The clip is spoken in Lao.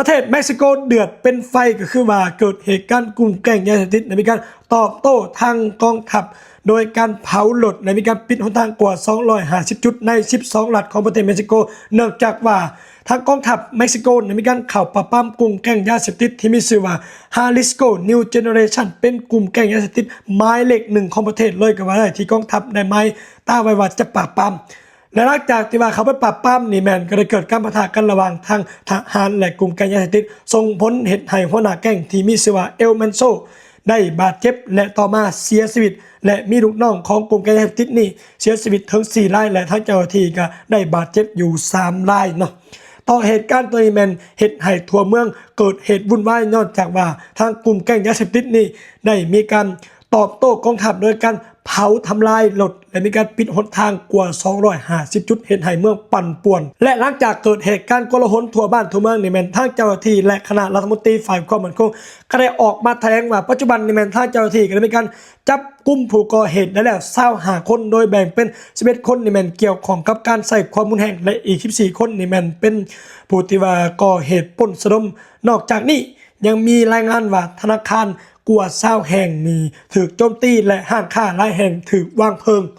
ປະເທດເມັກຊິໂກເດືອດເປັນໄຟ ກໍຄືວ່າເກີດເຫດການກຸ່ມແກ້ງຢາເສບຕິດ ໄດ້ມີການຕອບໂຕ້ທາງກອງທັບ ໂດຍການເຜົາລົດ ແລະ ມີການປິດຫົນທາງກວ່າ ສອງຮ້ອຍຫ້າສິບ ຈຸດ ໃນ ສິບສອງ ລັດຂອງປະເທດເມັກຊິໂກ ເນື່ອງຈາກວ່າທາງກອງທັບເມັກຊິໂກ ໄດ້ມີການເຂົ້າປາບປາມກຸ່ມແກ້ງຢາເສບຕິດທີ່ມີຊື່ວ່າ Jalisco New Generation ເປັນກຸ່ມແກ້ງຢາເສບຕິດໝາຍເລກໜຶ່ງຂອງປະເທດເລີຍກໍວ່າໄດ້ ທີ່ກອງທັບໄດ້ໝາຍຕາໄວ້ວ່າຈະປາບປາມ. ແລະ ຫຼັງຈາກທີ່ວ່າເຂົ້າໄປປາບປາມນີ້ແມ່ນ ກໍໄດ້ເກີດການປະທະກັນລະຫວ່າງທາງທະຫານ ແລະ ກຸ່ມແກ້ງຢາເສບຕິດ ສົ່ງຜົນເຮັດໃຫ້ຫົວໜ້າແກ້ງທີ່ມີຊື່ວ່າ El Manso ໄດ້ບາດເຈັບ ແລະ ຕໍ່ມາເສຍຊີວິດ ແລະ ມີລູກນ້ອງຂອງກຸ່ມແກ້ງຢາເສບຕິດນີ້ເສຍຊີວິດເຖິງສີ່ລາຍ ແລະ ທາງເຈົ້າໜ້າທີ່ກໍໄດ້ບາດເຈັບຢູ່ສາມລາຍເນາະ. ຕໍ່ເຫດການຕົວນີ້ແມ່ນເຮັດໃຫ້ທົ່ວເມືອງເກີດເຫດວຸ່ນວາຍ ຍ້ອນຈາກວ່າທາງກຸ່ມແກ້ງຢາເສບຕິດນີ້ໄດ້ມີການຕອບໂຕ້ກອງທັບໂດຍການເຜົາທຳລາຍລົດ ແລະ ມີການປິດຫົນທາງກວ່າ ສອງຮ້ອຍຫ້າສິບ ຈຸດ ເຮັດໃຫ້ເມືອງປັ່ນປ່ວນ. ແລະ ຫຼັງຈາກເກີດເຫດການໂກລາຫົນທົ່ວບ້ານທົ່ວເມືອງນີ້ແມ່ນ ທາງເຈົ້າໜ້າທີ່ ແລະ ຄະນະລັດຖະມົນຕີຝ່າຍຄວາມໝັ້ນຄົງ ກໍໄດ້ອອກມາຖະແຫຼງວ່າ ປັດຈຸບັນນີ້ແມ່ນ ທາງເຈົ້າໜ້າທີ່ກໍໄດ້ມີການຈັບກຸ່ມຜູ້ກໍ່ເຫດໄດ້ແລ້ວ ຊາວຫ້າ ຄົນ ໂດຍແບ່ງເປັນ ສິບເອັດ ຄົນນີ້ແມ່ນກ່ຽວຂ້ອງກັບການໃຊ້ຄວາມຮຸນແຮງ ແລະ ອີກ ສິບສີ່ ຄົນນີ້ແມ່ນເປັນຜູ້ທີ່ວ່າກໍ່ເຫດປຸ້ນສະດົມ. ນອກຈາກນີ້ຍັງມີລາຍງານວ່າທະນາຄານກວ່າ ຊາວ ແຫ່ງນີ້ຖືກໂຈມຕີ ແລະ ຮ້ານຄ້າຫຼາຍແຫ່ງຖືກວາງເພີງ.